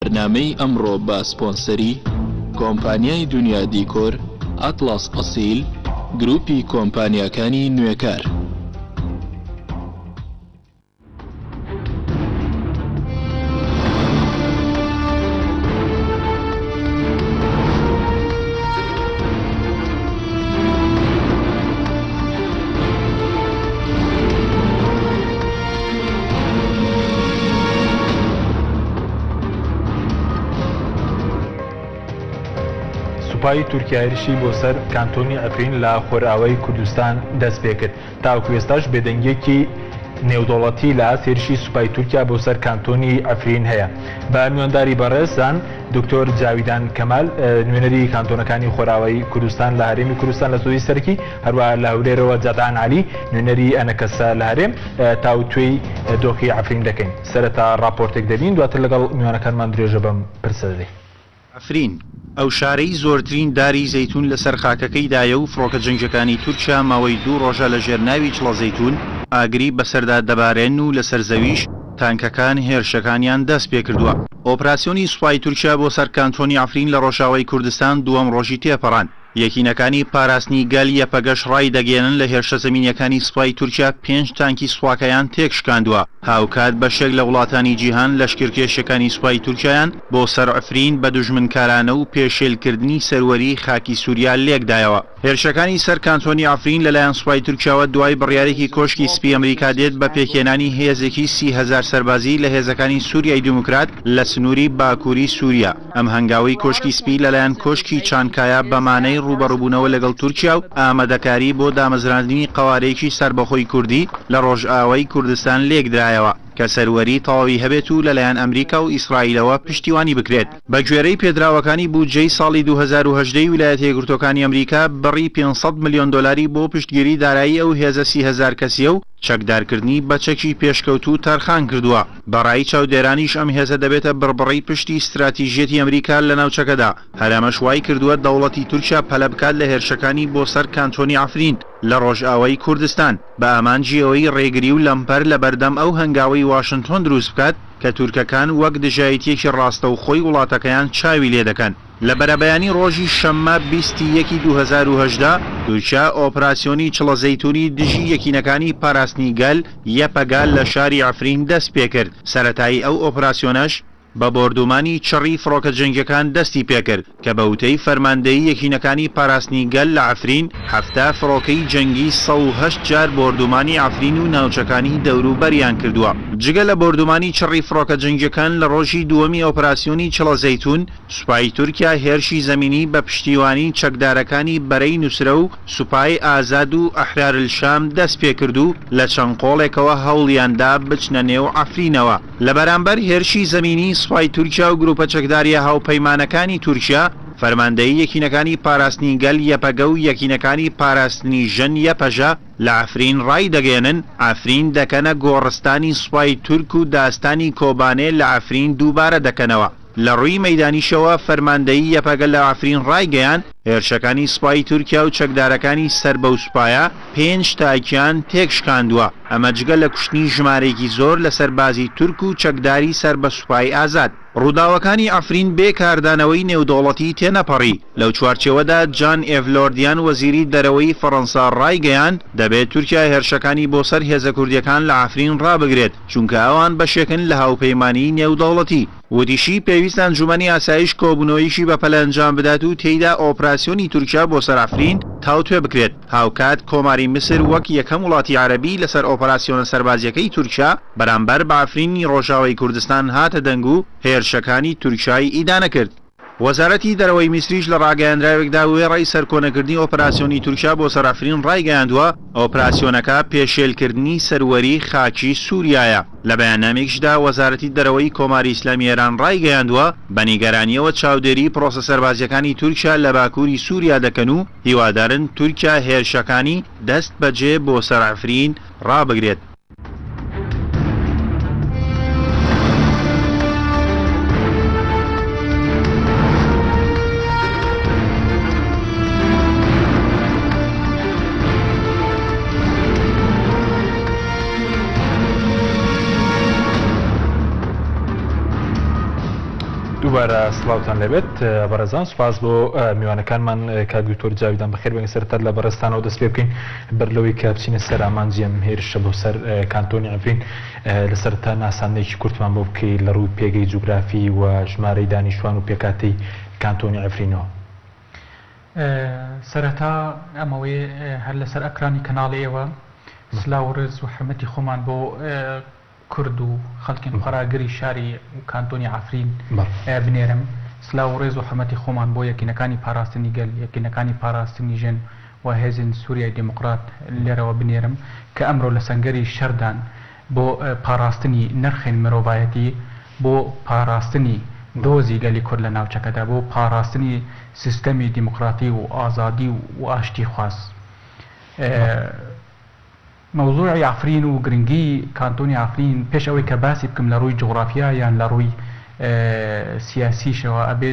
بەرنامەی ئەمڕۆ بە سپۆنسەری، کۆمپانیای دونیا دیکۆر، ئەتڵەس ئەسیل، گروپی کۆمپانیاکانی نوێکار. سوپای تورکیا هێرشی بۆ سەر کانتۆنی عەفرین لە خۆرئاوای کوردستان دەستپێکرد. تاوەکو ئێستاش بێدەنگییەکی نێودەوڵەتی لە ئاست هێرشی سوپای تورکیا بۆ سەر کانتۆنی عەفرین هەیە. بە میوانداری بەڕێزان دکتۆر جاویدان کەمال نوێنەری کانتۆنەکانی خۆرئاوای کوردستان لە هەرێمی کوردستان لە ستۆدیۆی سەرەکی، هەروەها لە هەولێرەوە جادعان عەلی نوێنەری ئەنەکەسە لە هەرێم تاوتوێی دۆخی عەفرین دەکەین. سەرەتا ڕاپۆرتێک دەبین دواتر لەگەڵ میوانەکانمان درێژە بەم پرسە دەدەین. عەفرین، ئەو شارەی زۆرترین داری زەیتوون لەسەر خاکەکەیدایە و فڕۆکە جەنگیەکانی تورکیا ماوەی دوو ڕۆژە لەژێر ناوی چڵە زەیتوون ئاگری بەسەردا دەبارێنن و لەسەر زەویش تانکەکان هێرشەکانیان دەستپێکردووە. ئۆپراسیۆنی سوپای تورکیا بۆ سەر کانتۆنی عەفرین لە ڕۆژاوای کوردستان دووەم ڕۆژی تێپەڕاند. یەکینەکانی پاراستنی گەل یەپەگەش ڕایدەگەیەنن لە هێرشە زەمینیەکانی سوپای تورکیا پێنج تانکی سوپاکەیان تێکشکاندووە، هاوکات بەشێک لە وڵاتانی جیهان لەشکرکێشیەکانی سوپای تورکیایان بۆ سەر عفرین بە دوژمنکارانە و پێشێلکردنی سەروەریی خاکی سوریا لێکدایەوە. هێرشەکانی سەر کانتۆنی عفرین لەلایەن سوپای تورکیاوە دوای بڕیارێکی کۆشکی سپی ئەمریکا دێت بە پێکهێنانی هێزێکی 30 هەزار سەربازی لە هێزەکانی سوریای دیموکرات لە سنووری باکووری سوریا. ئەم هەنگاوەی کۆشکی سپی لەلایەن کۆشکی چانکایا بە مانای ڕووبەڕووبوونەوە لەگەڵ تورکیا و ئامادەکاری بۆ دامەزراندنی قەوارەیەکی سەربەخۆی کوردی لە ڕۆژئاوای کوردستان لێکدرایەوە کە سەروەری تەواوی هەبێت و لەلایەن ئەمریکا و ئیسرائیلەوە پشتیوانی بکرێت. بەگوێرەی پێدراوەکانی بودجەی ساڵی 2018 ی ویلایەتە یەکگرتووەکانی ئەمریکا، بڕی 500 ملیۆن دۆلاری بۆ پشتگیری دارایی ئەو هێزە 30 هەزار کەسییە و چەکدارکردنی بە چەکی پێشکەوتوو تەرخان کردووە. بە ڕای چاودێرانیش ئەم هێزە دەبێتە بڕبڕەی پشتی ستراتیژیەتی ئەمریکا لە ناوچەکەدا، هەر ئەمەش وای کردووە دەوڵەتی تورکیا پەلە بکات لە هێرشەکانی بۆ سەر کانتۆنی عەفرین لە ڕۆژئاوای کوردستان بە ئامانجی ئەوەی ڕێگری و لەمپەر لە بەردەم ئەو هەنگاوەی واشنتۆن دروست بکات کە تورکەکان وەک دژایەتیەکی ڕاستەوخۆی وڵاتەکەیان چاوی لێدەکەن. لە بەرەبەیانی ڕۆژی شەممە 20 ی یەکی 2018، تورکیا ئۆپراسیۆنی چڵە زەیتونی دژی یەکینەکانی پاراستنی گەل، یەپەگە، لە شاری عەفرین دەستپێکرد، سەرەتایی ئەو ئۆپراسیۆنەش بە بۆردومانی چڕی فڕۆکە جەنگیەکان دەستی پێکرد، کە بە وتەی فەرماندەیی یەکینەکانی پاراستنی گەل لە عەفرین، 70 فڕۆکەی جەنگی 108 جار بۆردومانی عەفرین و ناوچەکانی دەوروبەریان کردووە. جگە لە بۆردومانی چڕی فڕۆکە جەنگیەکان لە ڕۆژی دووەمی ئۆپراسیۆنی چڵە زەیتون، سوپای تورکیا هێرشی زەمینی بە پشتیوانی چەکدارەکانی بەرەی نوسرە و سوپای ئازاد و ئەحرار الشام دەستپێکرد و لە چەند قۆڵێکەوە هەوڵیاندا بچنە نێو عەفرینەوە. لە بەرامبەر هێرشی زەمینی سوپای تورکیا و گروپە چەکدارییە هاوپەیمانەکانی تورکیا، فەرماندەیی یەکینەکانی پاراستنی گەل یەپەگە و یەکینەکانی پاراستنی ژن یەپەژە لە عەفرین ڕایدەگەیەنن، عەفرین دەکەنە گۆڕستانی سوپای تورک و داستانی کۆبانێ لە عەفرین دووبارە دەکەنەوە. لە ڕووی مەیدانیشەوە فەرماندەیی یەپەگە لە عەفرین ڕایگەیاند، هێرشەکانی سوپای تورکیا و چەکدارەکانی سەر بەو سوپایە پێنج تاکیان تێکشکاندووە، ئەمە جگە لە کوشتنی ژمارەیەکی زۆر لە سەربازی تورک و چەکداری سەر بە سوپای ئازاد. ڕووداوەکانی عەفرین بێ کاردانەوەی نێودەوڵەتی تێنەپەڕی، لەو چوارچێوەدا جان ئێڤ لۆردیان وەزیری دەرەوەی فەڕەنسا ڕایگەیاند، دەبێت تورکیا هێرشەکانی بۆ سەر هێزە کوردییەکان لە عەفرین ڕابگرێت، چونکە ئەوان بەشێکن لە هاوپەیمانیی نێودەوڵەتی. وتیشی، پێویستە ئەنجومەنی ئاسایش کۆبوونەوەیەکی بەپەلە ئەنجام بدات و تێیدا ئۆپراسیۆنی تورکیا بۆ سەر عەفرین تاوتوێ بکرێت، هاوکات کۆماری میسر وەک یەکەم وڵاتی عەرەبی لەسەر ئۆپەراسیۆنە سەربازییەکەی تورکیا بەرامبەر بە عەفرینی ڕۆژاوای کوردستان هاتە دەنگ و هێرشەکانی تورکیای ئیدانە کرد. وەزارەتی دەرەوەی میسریش لە ڕاگەیەندراوێکدا وێڕای سەرکۆنەکردنی ئۆپەراسیۆنی تورکیا بۆ سەر عەفرین ڕایگەیاندووە، ئۆپراسیۆنەکە پێشێلکردنی سەروەری خاکی سوریایە. لە بەیاننامەیەکیشدا وەزارەتی دەرەوەی کۆماری ئیسلامی ئێران ڕایگەیاندووە، بە نیگەرانییەوە چاودێری پرۆسە سەربازییەکانی تورکیا لە باکووری سوریا دەکەن و هیوادارن تورکیا هێرشەکانی دەستبەجێ بۆ سەر عەفرین ڕابگرێت. دووبارە سڵاوتان لێبێت بەڕێزان سوپاس بۆ میوانەکانمان کاک دکتۆر جاویدان بەخێر بێن سەرەتا لە بەڕێزتانەوە دەست پێ بکەین بەر لەوەی کە بچینە سەر ئامانجی ئەم هێرشە بۆ سەر کانتۆنی عەفرین لە سەرەتا ناساندنێکی کورتمان بۆ بکەی لە ڕووی پێگەی جوگرافی و ژمارەی دانیشتوان و پێکهاتەی کانتۆنی عەفرینەوە. سەرەتا ئەمەوێ هەر لەسەر ئەکرانی کەناڵی ئێوە سلاو و ڕێز و حورمەتی خۆمان بۆ کورد و خەڵکین خۆراگری شاری و کانتۆنی عەفرین بنێرم. سلاو و ڕێز و حورمەتی خۆمان بۆ یەکینەکانی پاراستنی گەل، یەکینەکانی پاراستنی ژن و هێزین سوریای دێموکڕات لێرەوە بنێرم کە ئەمرۆ لە سەنگەری شەردان بۆ پاراستنی نرخێن مرۆڤایەتی، بۆ پاراستنی دۆزی گەلی کورد لە ناوچەکەدا، بۆ پاراستنی سیستەمی دیموکراتی و ئازادی و ئاشتیخواز. مەوزوعی عەفرین و گرنگی کانتۆنی عەفرین پێش ئەوەی کە باسی بکەم لە ڕووی جوغرافیا یان لە ڕووی سیاسیشەوە ئەبێ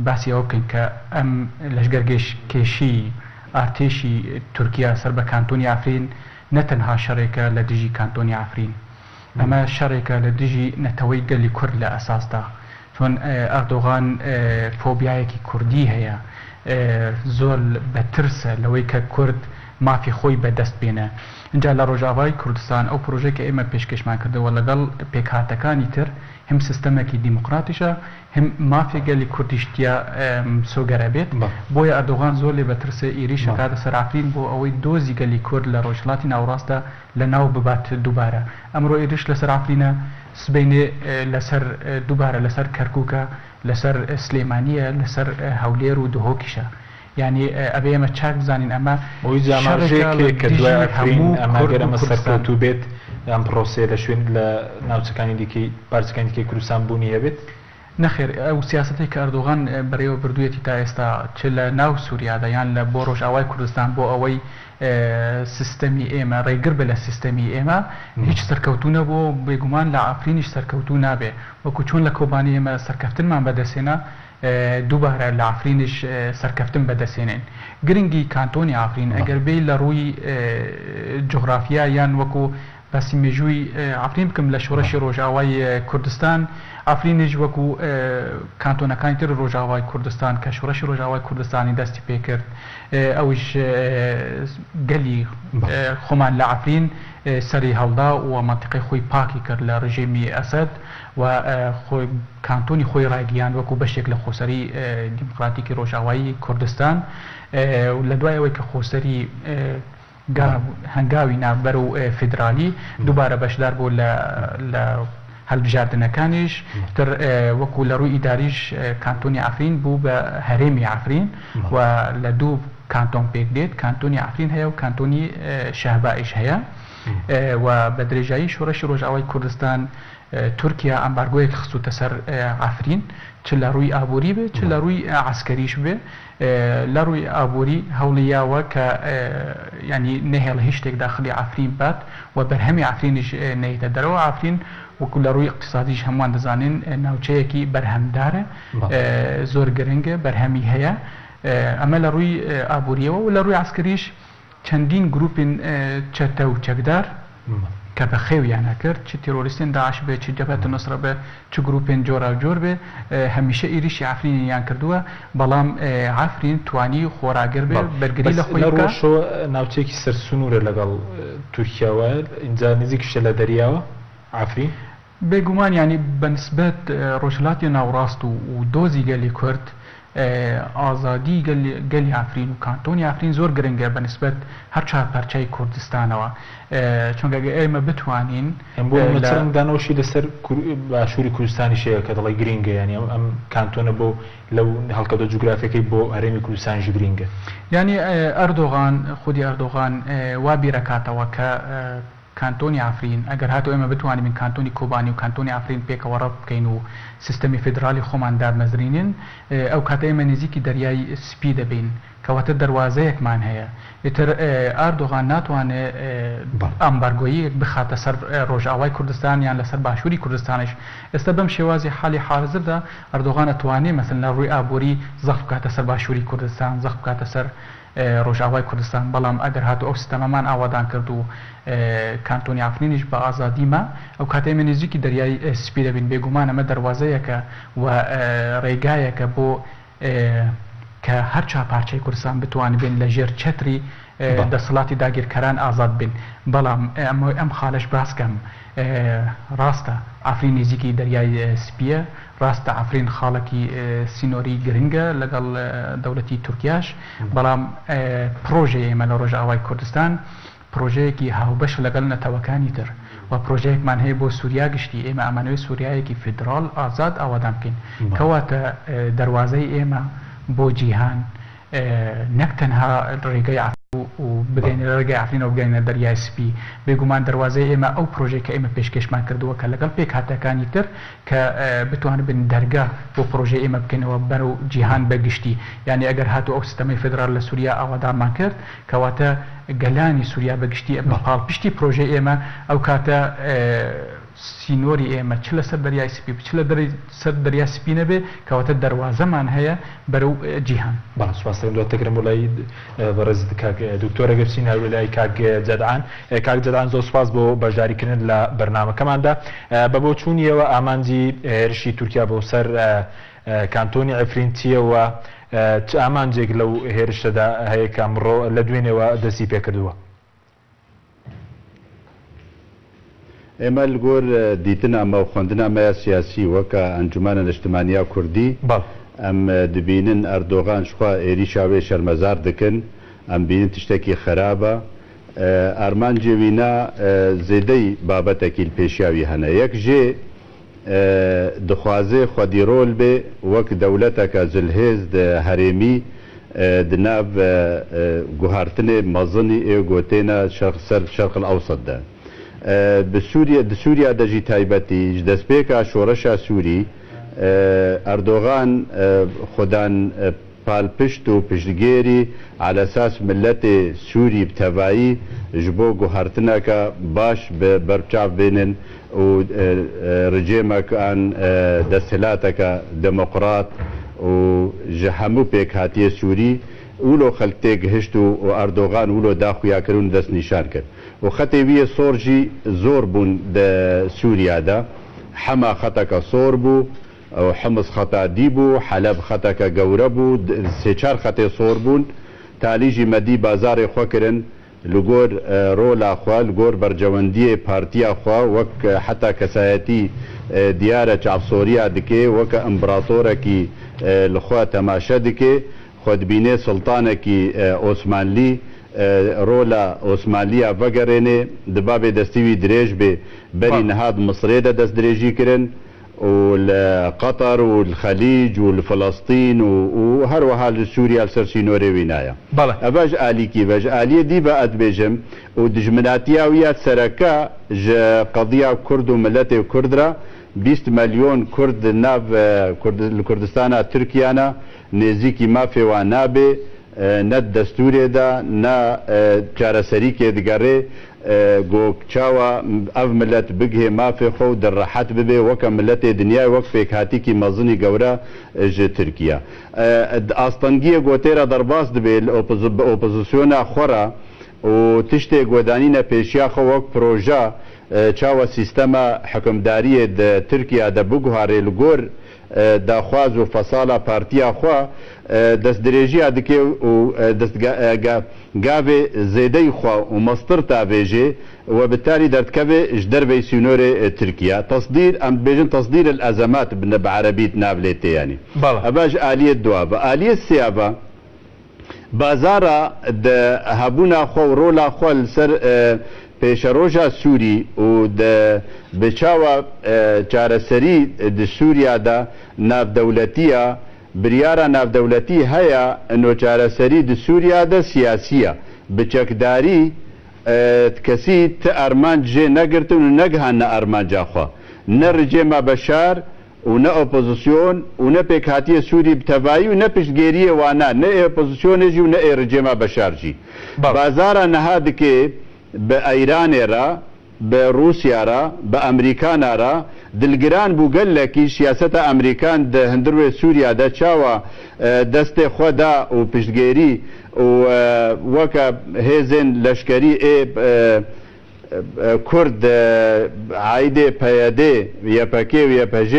باسی ئەوە بکەین کە ئەم لەشگەرکێشی ئارتێشی تورکیا سەر بە کانتۆنی عەفرین نە تەنها شەڕێکە لە دژی کانتۆنی عەفرین ئەمە شەڕێکە لە دژی نەتەوەی گەلی کورد لە ئەساسدا چۆن ئەردۆغان فۆبیایەکی کوردی هەیە زۆر بە ترسە لەوەی کە کورد مافی خۆی بە دەست بێنێ ئینجا لە ڕۆژاڤای کوردستان ئەو پرۆژەی کە ئێمە پێشکێشمان کردەوە لەگەڵ پێکهاتەکانی تر هەم سیستەمێکی دیموکراتیشە هەم مافی گەلی کوردیش تیا مسۆگەر ئەبێت بۆیە ئەردۆغان زۆر لێ بەترسێ ئیریش ئەکاتە سەر عەفرین بۆ ئەوەی دۆزی گەلی کورد لە ڕۆژهەڵاتی ناوەڕاستدا لە ناو ببات دووبارە ئەمڕۆ ئیریش لەسەر عەفرینە سبەینێ لەسەر دووبارە لەسەر کەرکوکە لەسەر سلێمانیە لەسەر هەولێر و دهۆکیشە یانی ئەبێ ئێمە چاک بزانین ئەمە بۆی شەڕێکە جاماژەیەک لە هەیە کە دوای دژی عەفرین هەموو ئەمە کورد گەر و ئەمە کوردستانە. سەرکەوتوو بێت ئەم پرۆسەیە لە شوێن لە ناوچەکانی دیکەی پارچەکانی دیکەی کوردستان بوونی هەبێت؟ نەخێر ئەو سیاسەتەی کە ئەردۆغان بەرێوە بردوویەتی تا ئێستا چ لە ناو سوریادا یان لە بۆ ڕۆژئاوای کوردستان بۆ ئەوەی سیستەمی ئێمە ڕێگر بێ لە سیستەمی ئێمە هیچ سەرکەوتوو نەبووە و بێگومان لە عەفرینیش سەرکەوتوو نابێ وەکو چۆن لە کۆبانی ئێمە سەرکەفتنمان بەدەستهێنا دووبارە لە عەفرینیش سەرکەفتن بەدەستهێنین گرنگی کانتۆنی عەفرین ئەگەر بێی لە ڕووی جوغرافیا یان وەکو باسی مێژووی عەفرین بکەم لە شۆڕشی ڕۆژئاوای کوردستان، عەفرینیش وەکو کانتۆنەکانی تری ڕۆژئاوای کوردستان کە شۆڕشی ڕۆژئاوای کوردستانی دەستی پێکرد ئەویش گەلی خۆمان لە عەفرین سەری هەڵدا و مەنتیقەی خۆی پاکی کرد لە ڕژێمی ئەسەد و خۆی کانتۆنی خۆی ڕایگەیاند وەکو بەشێک لە خۆسەری دیموکراتیکی ڕۆژئاوای کوردستان لە دوای ئەوەی کە خۆسەری هەنگاوی نا بەرەو فیدرالی، دووبارە بەشدار بوو لە لە هەلبژاردنەکانیش تر وەکو لە ڕووی ئیداریش کانتۆنی عەفرین بوو بە هەرێمی عەفرین و لە دوو کانتۆن پێک دێت، کانتۆنی عەفرین هەیە و کانتۆنی شەهبائیش هەیە و بە درێژایی شۆڕشی ڕۆژئاوای کوردستان تورکیا ئەمبارگۆیەک خستووتە سەر عەفرین چ لە ڕووی ئابووری بێ چ لە ڕووی عەسکەریش بێ لە ڕووی ئابووری هەوڵی یاوە کە یانی نەهێڵێ هیچ شتێک داخلی عەفرین بات و بەرهەمی عەفرینیش نەیتە دەرەوە. عەفرین وەکوو لە ڕووی ئیقتیسادیش هەمووان دەزانین ناوچەیەکی بەرهەمدارە، زۆر گرنگە، بەرهەمی هەیە. ئەمە لە ڕووی ئابوورییەوە و لە ڕووی عەسکەریش چەندین گروپین چەتە و چەکدار کە بەخێویان ئەکرد، چ تیرۆریستێن داعش بێ، چ جەبهەت نوسرە بێ، چ گروپێن جۆراوجۆر بێ، هەمیشە ئیریشی عەفرینیان کردووە، بەڵام عەفرین توانی خۆراگر بێ، بەرگری بەس لە خۆی لە بکا. ڕووەشەوە ناوچەیەکی سەر سنوورە لەگەڵ تورکیا وایە؟ ئینجا نزیکیشە لە دەریاوە عەفرین؟ بێگومان یانی بە نسبەت ڕۆژهەلاتی ناوڕاست و دۆزی گەلی کورد ئازادی گەلی عەفرین و کانتۆنی عەفرین زۆر گرنگە بە نسبەت هەر چوار پارچەی کوردستانەوە چونکە گەر ئێمە بتوانین یان بۆ نموونە چ لە. ڕەنگدانەوەشی لەسەر باشووری کوردستانیش هەیە کە دەڵێی گرینگە یانی ئەم کانتۆنە بۆ لەو هەڵکەوتە جوگرافیەکەی بۆ هەرێمی کوردستانیش گرینگە. یانی ئەردۆغان خودی ئەردۆغان وا بیرەکاتەوە کە کانتۆنی عەفرین، ئەگەر هاتوو ئێمە بتوانیبین کانتۆنی کۆبانی و کانتۆنی عەفرین پێکەوە ڕەبت بکەین و سیستەمی فیدرالی خۆمان دابمەزرینین، ئەو کاتە ئێمە نزیکی دەریای سپی دەبین. کەواتە دەروازەیەکمان هەیە. ئیتر ئاردۆغان ناتوانێ ئامبارگۆییەک بخاتە سەر ڕۆژئاوای کوردستان یان لەسەر باشووری کوردستانیش. ئێستا بەم شێوازی حالی حازردا ئەردۆغان ئەتوانێ مەسەلەن لە ڕووی ئابووری زەخت بکاتە سەر باشووری کوردستان، زەخت بکاتە سەر ڕۆژئاوای کوردستان، بەڵام ئەگەر هاتوو ئەو سیستەمەمان ئاوادان کرد و کانتۆنی عەفرینیش بە ئازادی ما، ئەو کاتە ئێمە نزیکی دەریای سپی دەبین، بێگومان ئەمە دەروازەیەکە و ڕێگایەکە بۆ کە هەر چا پارچەی کوردستان بتوانبێن لە ژێر چەتری دەسەڵاتی داگیرکەران ئازاد بن، بەڵام ئەمەوێ ئەم خالەش باس کەم، ڕاستە عەفرین نزیکی دەریای سپییە، ڕاستە عەفرین خاڵێکی سینۆری گرنگە لەگەڵ دەوڵەتی تورکیاش، بەڵام پڕۆژەی ئێمە لە ڕۆژئاوای کوردستان پڕۆژەیەکی هاوبەشە لەگەڵ نەتەوەکانی تر و پڕۆژەیەکمان هەیە بۆ سوریا گشتی، ئێمە ئەمانەوێت سوریایەکی فیدڕاڵ ئازاد ئاوادان بکەین، کەواتە دەروازەی ئێمە بۆ جیهان نەک تەنها ڕێگەی و بگەینە لە ڕێگای عەفرینەوە بگەینە دەریای سپی، بێگومان دەروازەی ئێمە ئەو پرۆژەی کە ئێمە پێشکێشمان کردووە کە لەگەڵ پێکهاتەکانی تر کە بتوانبن دەرگا بۆ پرۆژەی ئێمە بکەنەوە بەرەو جیهان بە گشتی، یانی ئەگەر هاتوو ئەو سیستەمەی فیدراڵ لە سوریا ئاوادانمان کرد کەواتە گەلانی سوریا بە گشتی ئەبنە پاڵپشتی پرۆژەی ئێمە، ئەو کاتە سینۆری ئێمە چ لەسەر دەریای سپی و چ لە سەر دەریای سپی نەبێ، کەواتە دەروازەمان هەیە بەرەو جیهان. بەڵێ سوپاس دەکەم. دواتر دەگەرێم بۆ لای بەڕێزت کاک دکتۆر ئەگەر بچین هەر لای کاک جەدعان. کاک جەدعان زۆر سوپاس بۆ بەشداریکردنت لە بەرنامەکەماندا. بە بۆچوونی ئێوە ئامانجی هێرشی تورکیا بۆ سەر کانتۆنی عەفرین چییە و چ ئامانجێک لەو هێرشەدا هەیە کە ئەمڕۆ لە دوێنێوە دەستی پێکردووە؟ ئێمە لگۆر دیتنا مە و خوەندنا مەیا سیاسی وەکە ئەنجومەنە نشتمانیا کوردی ئەم دبینن ئەردۆغان شخوا ئێریشا وێ شەرمەزار دکن ئەم بینن تشتەکی خەرابە ئارمانجێ وینا زێدەی بابەتەکی لپێشیا وی هەنە یەک ژێ دخوازێ خودی رۆل بێ وەک دەولەتەکە زلهێز د هەرێمی د ناڤ گوهارتنێ مەزنی ئێ گۆتێنە سەر شەرق الاوسط دە. ب سوریە د سوریا دە ژی تایبەتی ژ دەستپێکا شۆرەشا سوری ئەردۆغان خودان پالپشت و پشتگێری عەلەساس ملەتێ سوری ب تەڤایی ژ بۆ گوهەرتنەکە باش ب بەرچاڤ بێنن و رجێمەک ئان دەستهلاتەکە دمۆقرات و ژ هەموو پێکهاتیێ سوری ولۆ خەلک تێ گهشت و ئەردۆغان ولۆ دا خویاکرن و دەست نیشان کرد و خەتێ ویێ سۆر ژی زۆر بوون د سوریا دە حەما خەتەکە سۆر بوو و حمس خەتا دی بوو حەلەب خەتەکە گەورە بوو سێ چار خەتێ سۆر بوون تالی ژی مەدی بازارێ خوە کرن لگۆر رۆلا خوە لگۆر بەرجەوەندیێ پارتیا خوە وەک حەتا کەسایەتی دیارە چاڤسۆریا دکێ وەکە ئمبراتۆرەکی لخوە تەماشە دکێ خوە دبینێ سڵتانەکی ئۆسمانلی رۆلا ئۆسمانلیا ڤەگەرێنێ دبابێ دەستی وی درێژ بێ بەری نها د مسرێ دە دەست درێژی کرن و لە قەتەر و لە خەلیج و لە فلەستین و و هەروەها لە سووریا لە سەر سینۆرێ وینایە. بەڵێ. ئەڤە ژ ئالیکی ڤە ژ ئالیێ دی ڤە ئەدبێژم و دژمناتیا ویا سەرەکە ژ قەزیا کورد و ملەتێ کورد را 20 مەلیۆن کورد ناڤ کورد لە کوردستانا ترکیانا نێزیکی مافێ وا نابێ نە دەستوورێ دا نە چارەسەریکێ دگەڕێ گۆ چاوا ئەڤ ملەت بگهێ مافێ خۆ و دڵرەحەت ببێ وەکە ملەتێ دنیای وەک پێکهاتیکی مەزنی گەورە ژ ترکیە د ئاستەنگیێ گۆ تێرا دەرباس دبێ بە ئۆپۆزسیۆنا خوەرا و تشتێ گۆ دانینە پێشیا خۆ وەک پرۆژە چاوە سیستەمە حوکمداریێ د ترکیا دە بگوهارێ لگۆر داخواز و فەسالا پارتیا خوە دەست درێژیا دکێ و دەست گاڤێ زێدەی خوە و مەزتر تاڤێژێ و بتاری دەردکەڤێ ژ دەرڤەی سینۆرێ ترکیا تەسدیر ئەم دبێژن تەسدیر الازمات بنە بە عەرەبی ناڤ لێ تێ یانی بەڵێ. ئەڤە ژ ئالیێ دوا ڤە ئالیێ سێا ڤە بازارا د هەبوونا خوە و رۆلا خوە ل سەر پێشەرۆژا سووری و د ب چاوا چارەسەری د سووریا دە ناڤدەولەتیە بریارا ناڤدەولەتی هەیە ئنۆ چارەسەری د سووریا دە سیاسیە ب چەکداری کەسی ت ئارمانج ژێ نەگرتن و نەگهاننە ئارمانجا خوە نە رجێما بەشار. û ne opozisyon û ne pêkhatiyê Sûrî bi tevayî û ne piştgêriyê wana ne ê opozisyonê jî û ne ê ricêma Beşar jî. Bazara niha dikê bi Îranê re, bi Rûsya re, bi Amerîkana re dilgiran bû gelekî siyaseta Amerîkan di hundirwê Sûriya de çawa destê xwe da û piştgêrî û weke hêzên leşkerî ê Kurd aîdê PYD, YPK û YPJ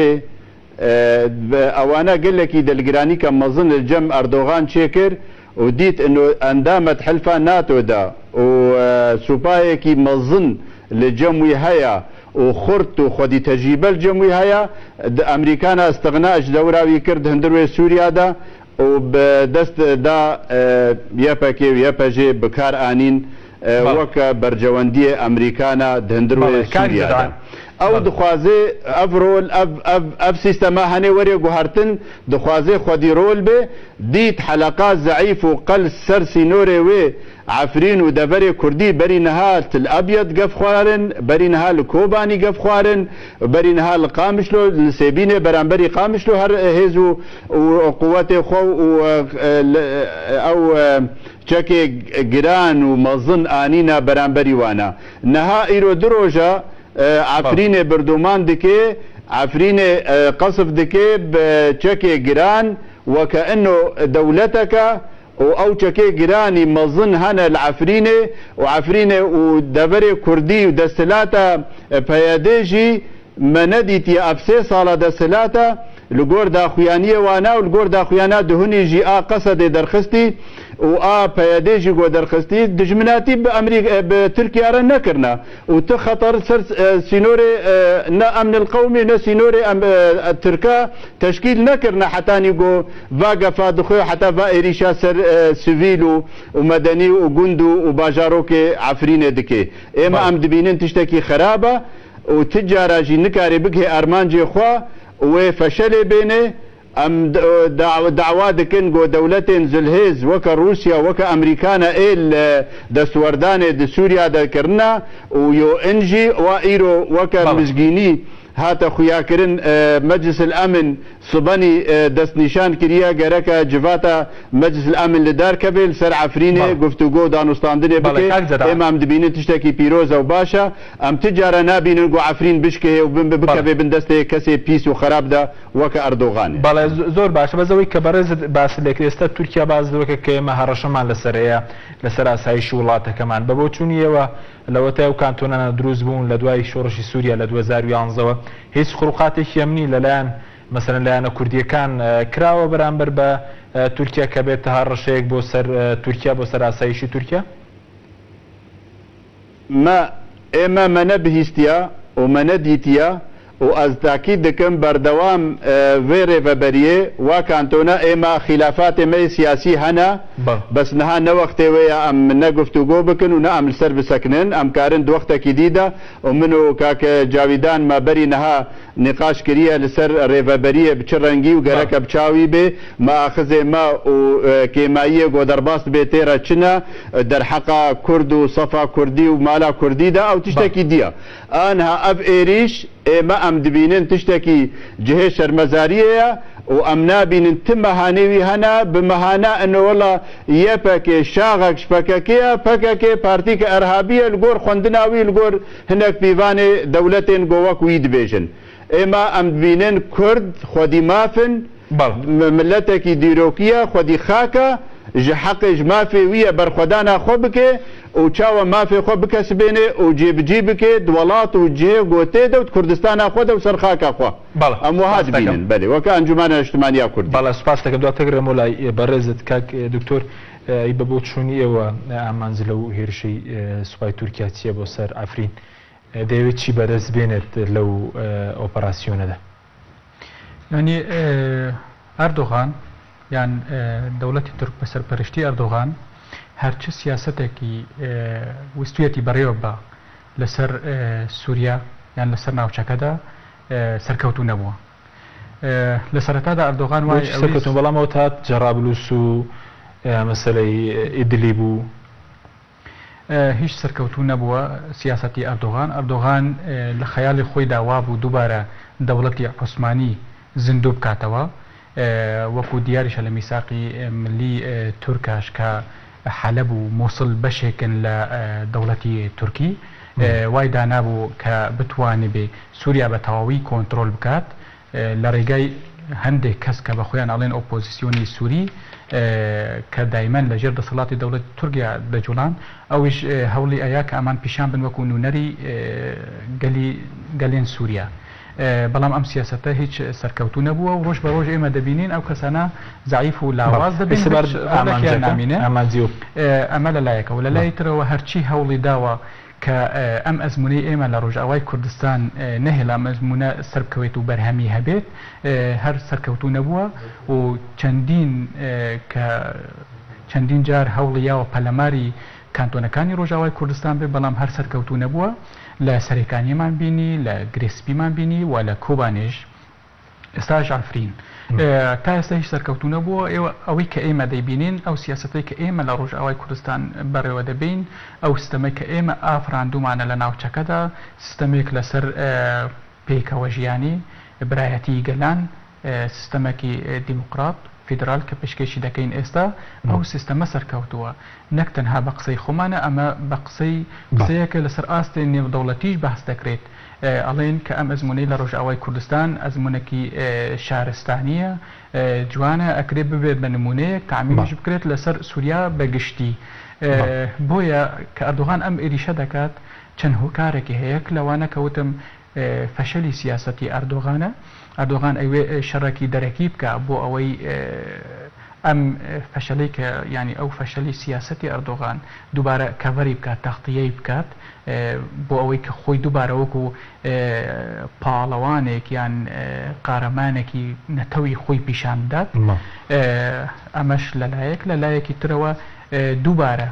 ewana gelekî dilgiranîka mezin li cem Erdogan çêkir û dît ino endamet Hilfa NATO de û supayekî mezin li cem wî heye û xurt û xwedî tecrîbe li cem wî heye, di Amerîkana istigna ji dewra wî kir di hundirwê Sûriya de û bi dest da YPK û YPJ bi kar anîn weke bercewendiyê Amerîkana di hundirwê Sûriya de. Ew dixwaze ev rol, ev ev ev sîstema henê were guhertin, dixwaze xwedî rol be, dît heleqa zeîf û qels ser sînorê wê Efrîn û deverê kurdî berî niha Til Abyad gef xwarin, berî niha li Kobanî gef xwarin, berî niha li Qamişlo, li Sêbînê beramberî Qamişlo her hêz û û quwetê xwe û ew çekê giran û mezin anîna beramberî wan e. Niha îro du roj e Efrînê birdûman dike, Efrînê qesf dike bi çekê giran weke ino dewleteke û ew çekê giranî mezin hene li Efrînê û Efrînê û deverê kurdî û desthilata PYD jî me nedîtiye ev sê sala desthilata li gor daxuyaniyê wana û li gor daxuyana duhunî jî a Qesedê derxistî û a PYD jî got derxistî dijminatî bi Emrîk bi Tirkiya re nekirine û ti xeter ser sînorê ne Emnil Qewmî ne sînorê Tirka teşkîl nekirine hetanî ku va gefa dixwe heta va êrîşa ser sivîl û û medenî û gund û û bajarokê Efrînê dike. Êma em dibînin tiştekî xerab e û ti cara jî nikarê bigihê armancê xwe û wê feşelê bêne. Em dawa dikin ku dewletên zilhêz weke Rûsya, weke Amerîkana ê li destwerdanê di Sûriya de kirine û UN jî wa îro weke mizgînî hate xuyakirin Meclis El Emin sibenî destnîşan kiriye gereke civata Meclis El Emin li dar keve li ser Efrînê guftûgo danûstandinê bike. Êma em dibînin tiştekî pîroz e û baş e. Em ti care nabînin ku Efrîn bişkihê û bikeve bin destê kesê pîs û xerab de weke Erdoganê. Bale zor başە بەس ئەوەی کە بەڕێزت باست لێکرد ئێستا تورکیا باس لەوەکە کە ئێمە هەڕەشەمان لەسەر هەیە لەسەر ئاسایشی وڵاتەکەمان بە بۆچوونی ئێوە لەوەتای ئەو کانتۆنانە دروست بوون لە دوای شۆڕشی سووریا لە 2011 ەوە هیچ خروقاتێکی ئەمنی لەلایەن مەسەلەن لایەنە کوردییەکان کراوە بەرامبەر بە تورکیا کە بێتە هەڕەشەیەک بۆ سەر تورکیا بۆ سەر ئاسایشی تورکیا؟ Me ême me nebihîstiye û me nedîtiye û ez tekîd dikim berdewam vê rêveberiyê wa kantona ême xîlafatê me yê siyasî hene bes niha ne wextê wê ye em ne guftûgo bikin û ne em li ser bisekinin em karin di wextekî dî de û min û kak Cawîdan me berî niha Nîqaş kiriye li ser rêveberiyê bi çi rengî û gereke bi çawî bê, meaxizê me û kêmayiyê ku derbas dibê tê re çi ne, derheqa Kurd û sefa Kurdî û mala Kurdî de ew tiştekî dî ye. Aniha ev êrîş ê me em dibînin tiştekî cihê şermezariyê ye û em nabînin ti mehanê wî hene, bi mehane ino wela YPK şaxek ji pkk ye, pkk partîke erhabî ye li gor xwendina wî li gor Hinek pîvanê dewletên ku wek wî dibêjin. Êma em dibînin Kurd xwedî maf in, miletekî dîrokî ye, xwedî xak e, ji heqê ji mafê wî ye berxwedana xwe bike û çawa mafê xwe bikesibêne û cêbicî bike di welat û cihê ku tê de û di Kurdistana xwe de û ser xaka xwe. Em wiha dibînin. Belê, weke Encûmena Niştimanî ya Kurdî. Bale, spas dikim. Dua te remo lay berêzit kak Doktor. ئەی بە بۆچوونی ئێوە ئامانج لەو هێرشەی سوپای تورکیا چییە بۆ سەر عەفرین؟ دەیەوێت چی بەدەست بێنێت لەو ئۆپەراسیۆنەدا؟ یانی ئەردۆغان یان دەوڵەتی تورک بە سەرپەرشتی ئەردۆغان هەرچ سیاسەتێکی ویستویەتی بەڕێوە ببا لەسەر سوریا یان لەسەر ناوچەکەدا سەرکەوتوو نەبووە. لە سەرەتادا ئەردۆغان وای بۆچی سەرکەوتوون؟ بەڵام ئەوە تا جەرابلوس و مەسەلەی ئیدلیب و. هیچ سەرکەوتوو نەبووە سیاسەتی ئەردۆغان. ئەردۆغان لە خەیاڵی خۆیدا وابوو دووبارە دەوڵەتی عوسمانی. زیندوو بکاتەوە. وەکو دیاریشە لە میساقی ملی تورکاش کە حەلەب و موسڵ بەشێکن لە دەوڵەتی تورکی، وای دانابوو کە بتوانبێ سوریا بە تەواوی کۆنترۆل بکات لە ڕێگای هەندێک کەس کە بە خۆیان ئەڵێن ئۆپۆزیسیۆنی سوری کە دایمەن لە ژێر دەسەڵاتی دەوڵەتی تورکیا دەجوڵان، ئەویش هەوڵی ئەیا کە ئەمان پیشان بن وەکو نونەری گەلی گەلێن سوریا. بەڵام ئەم سیاسەتە هیچ سەرکەوتوو نەبووە و ڕۆژ بە ڕۆژ ئێمە دەبینین ئەو کەسانە زەعیف و لاواز دەبن، هیچ ڕۆڵێکیان نامینێ. ئەمە لە لایەکەوە. لە لای ترەوە هەرچی هەوڵی داوە کە ئەم ئەزموونەی ئێمە لە ڕۆژئاوای کوردستان نەهێڵا ئەم ئەزموونە سەربکەوێت و بەرهەمی هەبێت، هەر سەرکەوتوو نەبووە و چەندین کە چەندین جار هەوڵی یاوە پەلەماری کانتۆنەکانی ڕۆژئاوای کوردستان بێت، بەڵام هەر سەرکەوتوو نەبووە. لە سەرێکانییەمان بینی، لە گرێ سپیمان بینی و لە کۆبانێش، ئێستاش عەفرین. تا ئێستا هیچ سەرکەوتوو نەبووە. ئێوە ئەوەی کە ئێمە دەیبینین، ئەو سیاسەتەی کە ئێمە لە ڕۆژئاوای کوردستان بەڕێوە دەبەین، ئەو سیستەمەی کە ئێمە ئافراندوومانە لە ناوچەکەدا، سیستەمێک لەسەر پێکەوەژیانی، برایەتیی گەلان، سیستەمێکی دیموکرات، فیدرال کە پێشکێشی دەکەین ئێستا، ئەو سیستەمە سەرکەوتووە. نەک تەنها بە قسەی خۆمانە، ئەمە بە قسەی قسەیەکە لەسەر ئاستی نێودەوڵەتیش باس دەکرێت. ئەڵێن کە ئەم ئەزموونەی لە ڕۆژئاوای کوردستان ئەزموونێکی شارستانییە، جوانە، ئەکرێ ببێت بە نموونەیەک، تەعمیمیش بکرێت لەسەر سووریا بە گشتی. بۆیە کە ئەردۆغان ئەم ئێریشە دەکات چەند هۆکارێکی هەیە، یەک لەوانە کە وتم فەشەلی سیاسەتی ئەردۆغانە، ئەردۆغان ئەیوێ شەڕێکی دەرەکی بکا بۆ ئەوەی ئەم فەشەلەی کە یانی ئەو فەشەلی سیاسەتی ئەردۆغان دووبارە کەڤەری بکات، تەغتیەی بکات بۆ ئەوەی کە خۆی دووبارە وەکو پاڵەوانێک یان قارەمانێکی نەتەوی خۆی پیشان بدات. ئەمەش لەلایەک، لەلایەکی ترەوە دووبارە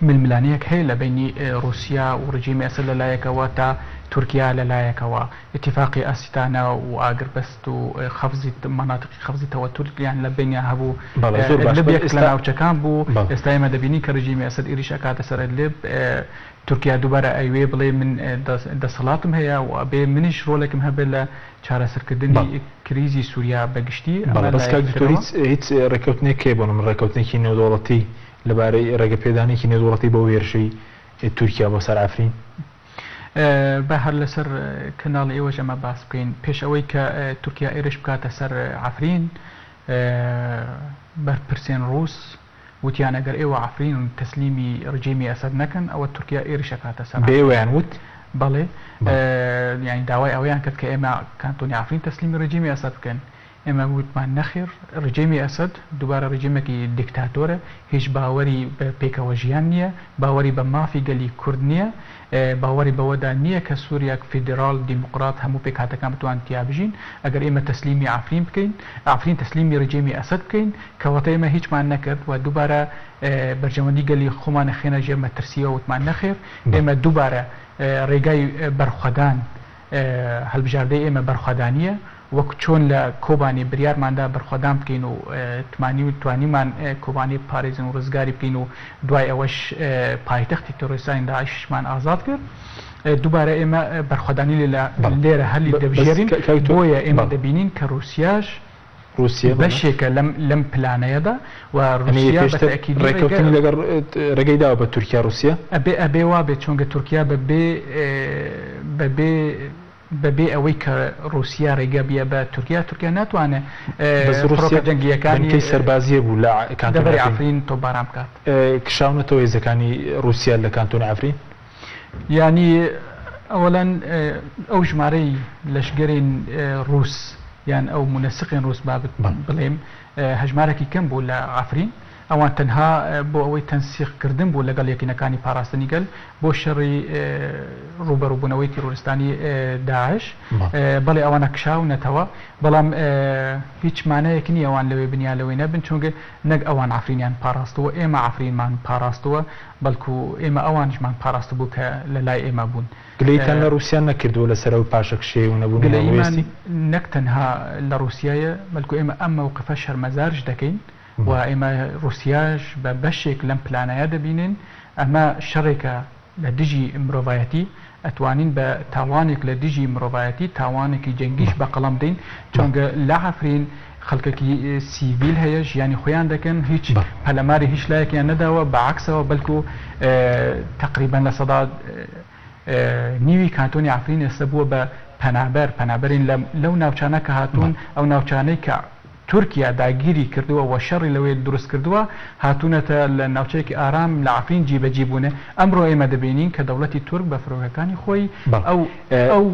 ململانێیەک هەیە لە بەینی ڕووسیا و ڕژێمی ئەسەد لە لایەکەوە تا تورکیا لە لایەکەوە، ئیتیفاقی ئاستانە و ئاگربەست و خەفزی مەناتقی خەفزی تەوەتور یان لە بەینیان هەبوو، بەڵێ زۆر باش ئیدلب بەس یەک لە ئێستا ناوچەکان بوو، بەڵێ. ئێستا ئێمە دەبینین کە ڕژێمی ئەسەد ئیریش ئەکاتە سەر ئیدلب، تورکیا دووبارە ئەیوێ بڵێ من دەسەڵاتم هەیە و ئەبێ منیش ڕۆڵێکم هەبێ لە چارەسەرکردنی بەڵێ. کریزی سوریا بە گشتی، بەڵێ ئەمە بەس کاک لایەکی دکتۆر ترەوە. هیچ هیچ ڕێککەوتنێک هەیە بۆ نموونە ڕێککەوتنێکی نێودەوڵەتی لەبارەی ڕێگەپێدانێکی نێودەوڵەتی بەو هێرشەی تورکیا بۆ سەر عەفرین؟ با هەر لەسەر کەناڵی ئێوەش ئەمە باس بکەین. پێش ئەوەی کە تورکیا ئێرش بکاتە سەر عەفرین، بەرپرسێن ڕووس وتیان ئەگەر ئێوە عەفرین تەسلیمی ڕژێمی ئەسەد نەکەن، ئەوە تورکیا ئێرش ئەکاتە سەر بە عەفرین. ئێوەیان وت؟ بەڵێ. یانی داوای ئەوەیان کرد کە ئێمە کانتۆنی عەفرین تەسلیمی ڕژێمی ئەسەد بکەن. ئێمە وتمان نەخێر، ڕژێمی ئەسەد دووبارە ڕژێمێکی دیکتاتۆرە، هیچ باوەری بە پێکەوە ژیان نییە، باوەری بە مافی گەلی کورد نییە، باوەری بەوەدا نییە کە سوریاک فیدراڵ، دیموقرات، هەموو پێکهاتەکان بتوان تیا بژین. ئەگەر ئێمە تەسلیمی عەفرین بکەین، عەفرین تەسلیمی ڕژێمی ئەسەد بکەین، کەواتە ئێمە هیچمان نەکرد و دووبارە بەرژەوەندی گەلی خۆمان ئەخەینە ژێر مەترسییەوە، وتمان نەخێر، ئێمە دووبارە ڕێگای بەرخوەدان، هەلبژاردەی ئێمە بەرخوەدانییە، وەک چۆن لە کۆبانێ بریارمان دا بەرخوەدان بکەین و تمانی و توانیمان کۆبانێ بپارێزین و رزگاری بکەین و دوای ئەوەش پایتەختی تیرۆریستانی داعشمان ئازاد کرد، دووبارە ئێمە بەرخوەدانی لێ لێرە هەلی دەبژێرین، بۆیە ئێمە دەبینین کە رووسیاش بەشێکە لەم لەم پلانەیەدا و رووسیا بە تەئکیدی ڕێکەوتنی لەگەڵ ڕێگەی داوە بە تورکیا رووسیا؟ ئەبێ ئەبێ وابێت چونکە تورکیا بە بێ بە بێ بە بێ ئەوەی کە ڕووسیا ڕێگە بیە بە تورکیا، تورکیا ناتوانێ بەس فڕۆکە ڕووسیا جەنگییەکانی بنکەی سەربازییە بوو لە کانتۆنی دەڤەری عەفرین. عەفرین تۆپباران بکات. کشاونەتەوە هێزەکانی ڕووسیا لە کانتۆنی عەفرین؟ یانی ئەوەلەن ئەو ژمارەی لەشگەرێن ڕووس یان ئەو مونەسقێن ڕووس با بڵێم هەژمارێکی کەم بوو لە عەفرین، ئەوان تەنها بۆ ئەوەی تەنسیق کردن بوو لەگەڵ یەکینەکانی پاراستنی گەل بۆ شەڕی ڕووبەڕووبوونەوەی تیرۆریستانی داعش، بەڵێ ئەوانە کشاونەتەوە، بەڵام هیچ مانایەک نییە ئەوان لەوێ بن یا لەوێ نەبن، چونکە نەک ئەوان عەفرینیان پاراستووە، ئێمە عەفرینمان پاراستووە، بەڵکو ئێمە ئەوانیشمان پاراستبوو کە لە لای ئێمە بوون. گلەییتان لە ڕووسیا نەکردووە لەسەر ئەو پاشەکشەیە و نەبوونی گلەییمان هەڵوێستی؟ نەک تەنها لە ڕووسیایە، بەڵکو ئێمە ئەم مەوقفە شەرمەزارش دەکەین و ئێمە ڕووسیاش بە بەشێک لەم پلانەیە دەبینین. ئەمە شەڕێکە. لە دژی مرۆڤایەتی، ئەتوانین بە تاوانێک لە دژی مرۆڤایەتی تاوانێکی جەنگیش بە قەڵەم بدەین، چونکە لە عەفرین خەڵکێکی سیڤیل هەیە ژیانی خۆیان دەکەن هیچ پەلەماری هیچ لایەکیان نەداوە بە عەکسەوە بەلکو تەقریبەن نیوی لە کانتۆنی عەفرین ئێستا بووە بە پەنابەر، پەنابەرین لەو ناوچانە کە هاتوون، ئەو ناوچانەی کە تورکیا داگیری کردووە و شەڕی لەوێ دروست کردووە، هاتوونەتە لە ناوچەیەکی ئارام لە عەفرین جیبەجی بوونە. ئەمڕۆ ئێمە دەبینین کە دەوڵەتی تورک بە فرۆکەکانی خۆی ئەو ئەو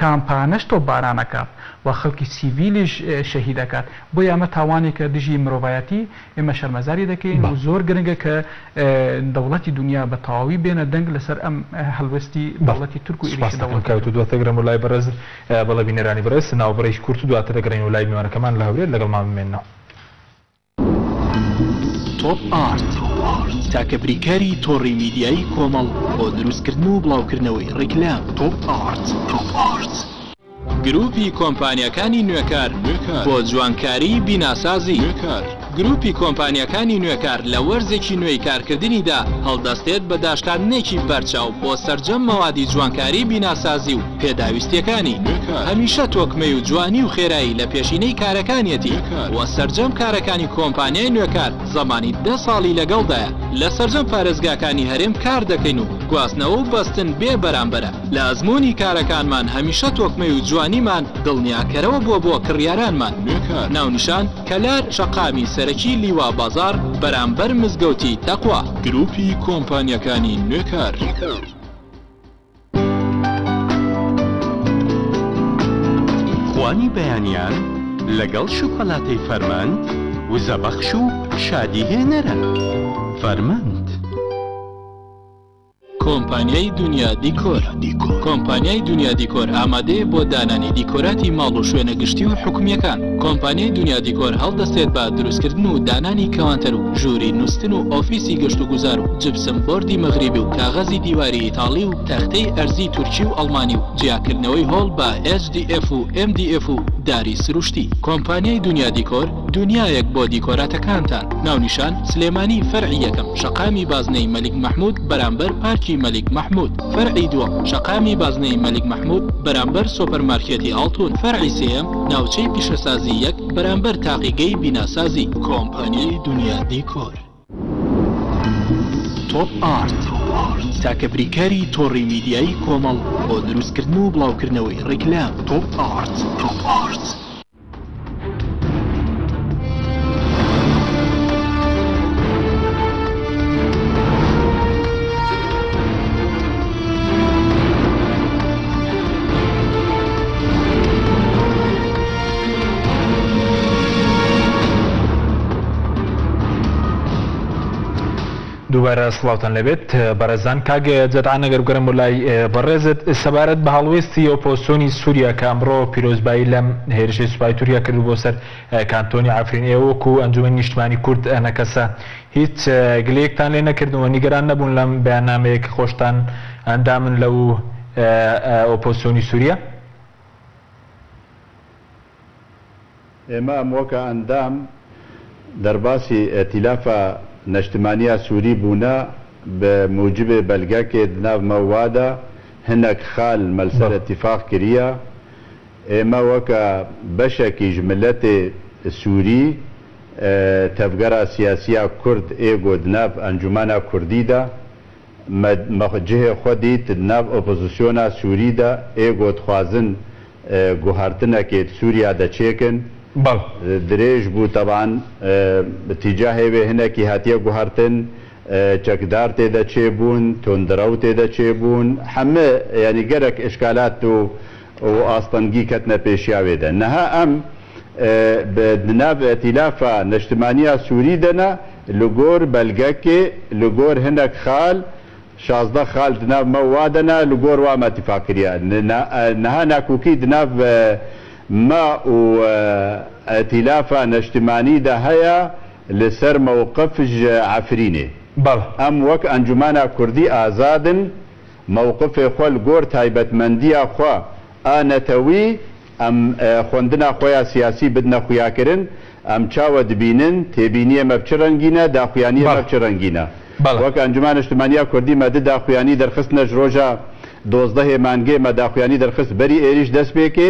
کامپانەش تۆپباران ئەکات و خەڵکی سیڤیلیش شەهید ئەکات. بۆیە ئەمە تاوانێکە دژی مرۆڤایەتی، ئێمە شەرمەزاری دەکەین و زۆر گرنگە کە دەوڵەتی دونیا بە تەواوی بێنە دەنگ لەسەر ئەم هەڵوێستی دەوڵەتی تورک و ئێریشی سوپاست دەکەم دەوڵەتی کاک تورک. دواتر دەگەڕێمەوە لای بەڕێزت. بەڵێ بینەرانی بەڕێز ناوبڕێکی کورت و دواتر دەگەڕێینەوە لای میوانەکەمان لە هەولێر لەگەڵمان بمێننەوە. تۆپ ئارت، تاکە بریکاری تۆڕی میدیایی کۆمەڵ بۆ دروستکردن و بڵاوکردنەوەی ڕیکلام. تۆپ ئارت. گروپی کۆمپانیاکانی نوێکار بۆ جوانکاری بیناسازی. گروپی کۆمپانیاکانی نوێکار لە وەرزێکی نوێی کارکردنیدا هەڵدەستێت بە داشکاندنێکی بەرچاو بۆ سەرجەم مەوادی جوانکاری بیناسازی و پێداویستیەکانی هەمیشە تۆکمەی و جوانی و خێرایی لە پێشینەی کارەکانیەتی و سەرجەم کارەکانی کۆمپانیای نوێکار زەمانی دە ساڵی لەگەڵدایە لە سەرجەم پارێزگاکانی هەرێم کار دەکەین و گواستنەوە و بەستن بێ بەرامبەرە لە ئەزموونی کارەکانمان هەمیشە تۆکمەی و جوانیمان دڵنیاکەرەوە بووە بۆ کڕیارانمان ناونیشان کەلار شەقامی سەرەکی لیوا بازاڕ بەرامبەر مزگەوتی تەقوا. گروپی کۆمپانیاکانی نوێکار. خوانی بەیانیان لەگەڵ شوکۆلاتەی فەرمەند وزەبەخش و شادی هێنەرە. فەرمەند. کۆمپانیای دونیا دیکۆر کۆمپانیای دونیا دیکۆر ئامادەیە بۆ دانانی دیکۆراتی ماڵ و شوێنە گشتی و حکومییەکان. کۆمپانیای دونیا دیکۆر هەڵدەستێت بە دروستکردن و دانانی کەوانتەر و ژووری نوستن و ئۆفیسی گەشتوگوزار و جپسم بۆردی مەغریبی و کاغەزی دیواری ئیتاڵی و تەختەی ئەرزی تورکی و ئەڵمانی و جیاکردنەوەی هۆڵ بە HDF و MDF و داری سروشتی. کۆمپانیای دونیا دیکۆر دونیایەک بۆ دیکۆراتەکانتان. ناونیشان، سلێمانی فەرعی یەکەم شەقامی بازنەی مەلیک مەحمود بەرامبەر پارکی مەلیک مەحمود فەرعی دووەم شەقامی بازنەی مەلیک مەحمود بەرامبەر سۆپەر مارکێتی ئاڵتون فەرعی سێیەم ناوچەی پیشەسازی یەک بەرامبەر تاقیگەی بیناسازی. کۆمپانیای دونیا دیکۆر. تۆپ ئارت، تاکە بریکاری تۆڕی میدیایی کۆمەڵ بۆ دروستکردن و بڵاوکردنەوەی ڕیکلام. تۆپ ئارت. دووبارە سڵاوتان لێبێت بەڕێزان. کاک جەدعان ئەگەر بگەڕێم بۆ لای بەڕێزت سەبارەت بە هەڵوێستی ئۆپۆزسیۆنی سووریا کە ئەمڕۆ پیرۆزبایی لەم هێرشەی سوپای تورکیا کرد بۆ سەر کانتۆنی عەفرین ئێوە وەکو ئەنجومەنی نیشتمانی کورد ئەنەکەسە هیچ گلەیەکتان لێ نەکردن و نیگەران نەبوون لەم بەیاننامەیە کە خۆشتان ئەندامن لەو ئۆپۆزسیۆنی سووریا؟ ئێمە وەکە ئەندام دەرباسی ئێتیلافا نەشتمانیا سووری بوونە بە موجبێ بەلگەکێ دناڤ مە وادا هنەک خال مەلسەر ئتیفاق کریە. ئێمە وەکە بەشەکیش ملەتێ سووری تەڤگەرا سیاسیا کورد ئێگۆ دناڤ ئەنجومەنا کوردیدا مە جهێ خوە دیت دناڤ ئۆپۆزسیۆنا سووریدا ئێگۆ دخوازن گوهارتنەکێ سووریا دە چێکن. بەڵێ. درێژ بوو تەبعەن تیجاهێ وێ هنەکی هاتیە گوهارتن، چەکدار تێدە چێ بوون، توندڕەو تێدە چێ بوون، حەمە یانی گەلەک ئشکالات و و ئاستەنگی کەتنە پێشیا وێ دە. نها ئەم دناڤ ئێتیلافا نشتمانیا سووری دەنە لگۆر بەلگەکێ، لگۆر هنەک خال، 16 خال دناڤ مە وا دەنا لگۆر وا مە ئتیفاق کریا. نها ناکوکی دناڤ مە و ئێتیلافا نشتمانی دە هەیە لسەر مەوقف ژ عەفرینێ. بەڵێ. ئەم وەک ئەنجومەنا کوردی ئازادن، مەوقفێ خوە لگۆر تایبەتمەندیا خوە ئا نەتەوی ئەم خوەندنا خوەیا سیاسی بدنە خویاکرن، ئەم چاوە دبینن، تێبینیێ مە بچ رەنگینە، داخویانیێ مە بەڵێ. بچ رەنگینە. وەک ئەنجومەن نیشتمانیا کوردی مە د داخویانی دەرخستنە ژ ڕۆژا دۆزدەهێ مانگێ مە داخویانی دەرخست بەری ئێریش دەس پێ کێ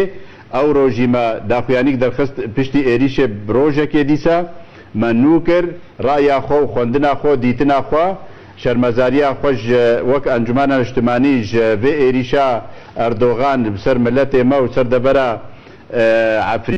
ئەو ڕۆژی مە داخویانیک دەرخست پشتی ئێریشێ ڕۆژەکێ دیسا مە نوو کر ڕایا خۆ و خوەندنا خۆ دیتنا خوە شەرمەزاریا خوە ژ وەک ئەنجومەنا نیشتمانی ژ ڤێ ئێریشا ئەردۆغان سەر ملەتێ مە و سەر دەڤەرا عەفرین.